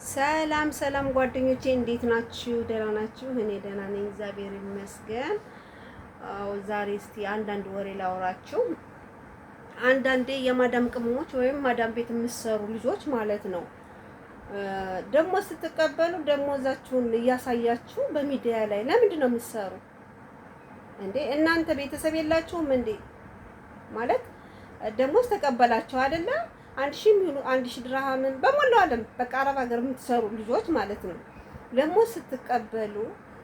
ሰላም ሰላም ጓደኞቼ እንዴት ናችሁ? ደህና ናችሁ? እኔ ደህና ነኝ፣ እግዚአብሔር ይመስገን። አዎ ዛሬ እስቲ አንዳንድ ወሬ ላውራችሁ። አንዳንዴ የማዳም ቅመሞች ወይም ማዳም ቤት የምትሰሩ ልጆች ማለት ነው ደግሞ ስትቀበሉ ደሞዛችሁን እያሳያችሁ በሚዲያ ላይ ለምንድን ነው የምትሰሩ እንዴ? እናንተ ቤተሰብ የላችሁም እንዴ? ማለት ደሞዝ ተቀበላችሁ አይደለ? 1000 የሚሆኑ 1000 ድርሃምን በሞላው ዓለም በቃ አረብ ሀገር የምትሰሩ ልጆች ማለት ነው። ደሞዝ ስትቀበሉ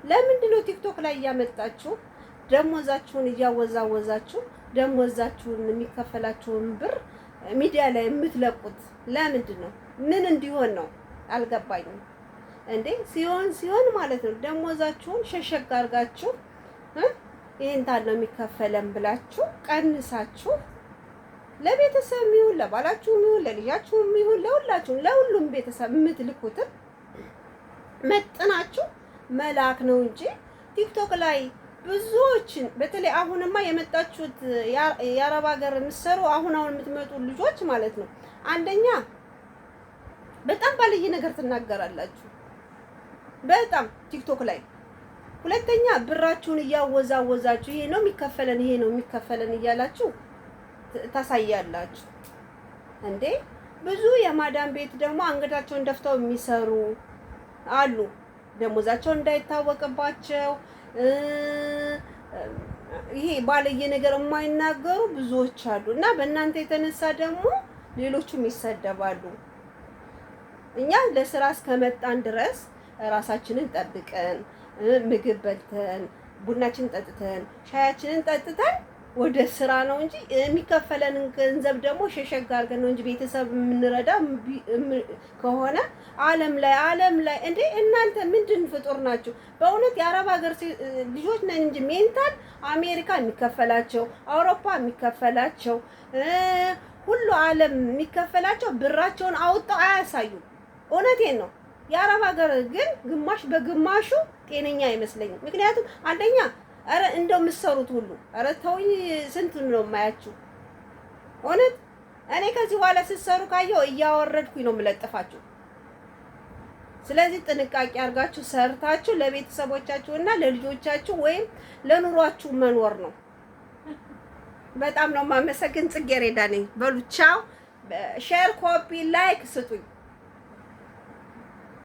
ለምንድን ነው ቲክቶክ ላይ እያመጣችሁ ደሞዛችሁን እያወዛወዛችሁ ደሞዛችሁን የሚከፈላችሁን ብር ሚዲያ ላይ የምትለቁት ለምንድን ነው? ምን እንዲሆን ነው? አልገባኝም። እንዴ ሲሆን ሲሆን ማለት ነው ደሞዛችሁን ሸሸግ አድርጋችሁ ይሄን ታህል ነው የሚከፈለን ብላችሁ ቀንሳችሁ ለቤተሰብ ይሁን ለባላችሁም ይሁን ለልጃችሁም ይሁን ለሁላችሁም ለሁሉም ቤተሰብ የምትልኩትን መጥናችሁ መላክ ነው እንጂ ቲክቶክ ላይ ብዙዎችን በተለይ አሁንማ የመጣችሁት የአረብ ሀገር የምትሰሩ አሁን አሁን የምትመጡ ልጆች ማለት ነው፣ አንደኛ በጣም ባለየ ነገር ትናገራላችሁ፣ በጣም ቲክቶክ ላይ። ሁለተኛ ብራችሁን እያወዛወዛችሁ ይሄ ነው የሚከፈለን ይሄ ነው የሚከፈለን እያላችሁ ታሳያላችሁ። እንዴ ብዙ የማዳም ቤት ደግሞ አንገታቸውን ደፍተው የሚሰሩ አሉ። ደሞዛቸው እንዳይታወቅባቸው ይሄ ባለየ ነገር የማይናገሩ ብዙዎች አሉ። እና በእናንተ የተነሳ ደግሞ ሌሎቹም ይሰደባሉ። እኛ ለስራ እስከመጣን ድረስ ራሳችንን ጠብቀን ምግብ በልተን ቡናችንን ጠጥተን ሻያችንን ጠጥተን ወደ ስራ ነው እንጂ የሚከፈለንን ገንዘብ ደግሞ ሸሸግ አድርገን ነው እንጂ ቤተሰብ የምንረዳ ከሆነ ዓለም ላይ ዓለም ላይ እንዴ እናንተ ምንድን ፍጡር ናችሁ? በእውነት የአረብ ሀገር ልጆች ነን እንጂ mental አሜሪካ የሚከፈላቸው አውሮፓ የሚከፈላቸው ሁሉ ዓለም የሚከፈላቸው ብራቸውን አውጥተው አያሳዩም። እውነቴን ነው። የአረብ ሀገር ግን ግማሽ በግማሹ ጤነኛ አይመስለኝም። ምክንያቱም አንደኛ ኧረ እንደው የምትሰሩት ሁሉ ኧረ ተውኝ፣ ስንቱን ነው የማያችሁ? እውነት እኔ ከዚህ በኋላ ስትሰሩ ካየሁ እያወረድኩኝ ነው የምለጥፋችሁ። ስለዚህ ጥንቃቄ አድርጋችሁ ሰርታችሁ ለቤተሰቦቻችሁ እና ለልጆቻችሁ ወይም ለኑሯችሁ መኖር ነው። በጣም ነው የማመሰግን። ጽጌረዳ ነኝ። በሉ ቻው። Share፣ copy፣ like ስጡኝ።